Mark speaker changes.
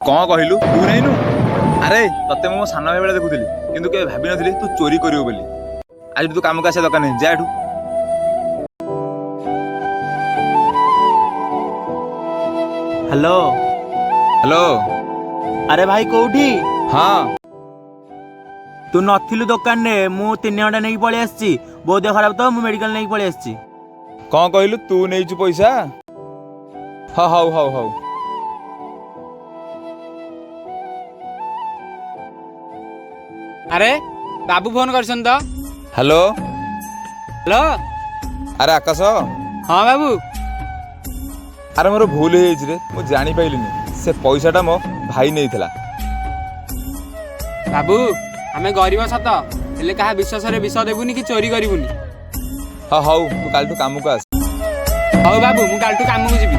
Speaker 1: କଣ କହିଲୁ? ତୁ ନେଇନୁ? ଆରେ, ତତେ ମୁଁ ମୋ ସାନ ଭାଇ ବେଳେ ଦେଖୁଥିଲି, କିନ୍ତୁ କେବେ ଭାବିନଥିଲି ତୁ ଚୋରି କରିବୁ ବୋଲି। ଆଜି ତୁ କାମକୁ ଆସିବା ଦରକାର ନାହିଁ, ଯା ଏଠୁ।
Speaker 2: ହ୍ୟାଲୋ।
Speaker 1: ହ୍ୟାଲୋ।
Speaker 2: ଆରେ ଭାଇ, କୋଉଠି?
Speaker 1: ହଁ।
Speaker 2: ତୁ ନଥିଲୁ ଦୋକାନରେ। ମୁଁ 3 ଘଣ୍ଟା ନେଇକି ପଳେଇ ଆସିଛି। ବୋଉ ଦେହ ଖରାପ ତ, ମୁଁ ମେଡିକାଲ ନେଇକି ପଳେଇ ଆସିଛି।
Speaker 1: କଣ କହିଲୁ? ତୁ ନେଇଛୁ ପଇସା? ହଁ, ହଉ ହଉ ହଉ।
Speaker 3: ଆରେ, ବାବୁ ଫୋନ କରିଛନ୍ତି ତ।
Speaker 1: ହ୍ୟାଲୋ।
Speaker 3: ହ୍ୟାଲୋ।
Speaker 1: ଆରେ ଆକାଶ।
Speaker 3: ହଁ ବାବୁ।
Speaker 1: ଆରେ, ମୋର ଭୁଲ ହେଇଯାଇଛି ରେ, ମୁଁ ଜାଣିପାରିଲିନି। ସେ ପଇସାଟା ମୋ ଭାଇ ନେଇଥିଲା।
Speaker 3: ବାବୁ, ଆମେ ଗରିବ ସତ, ହେଲେ କାହା ବିଶ୍ୱାସରେ ବିଷ ଦେବୁନି କି ଚୋରି କରିବୁନି।
Speaker 1: ହଁ, ହଉ, ତୁ କାଲିଠୁ କାମକୁ ଆସ।
Speaker 3: ହଉ ବାବୁ, ମୁଁ କାଲିଠୁ କାମକୁ ଯିବି।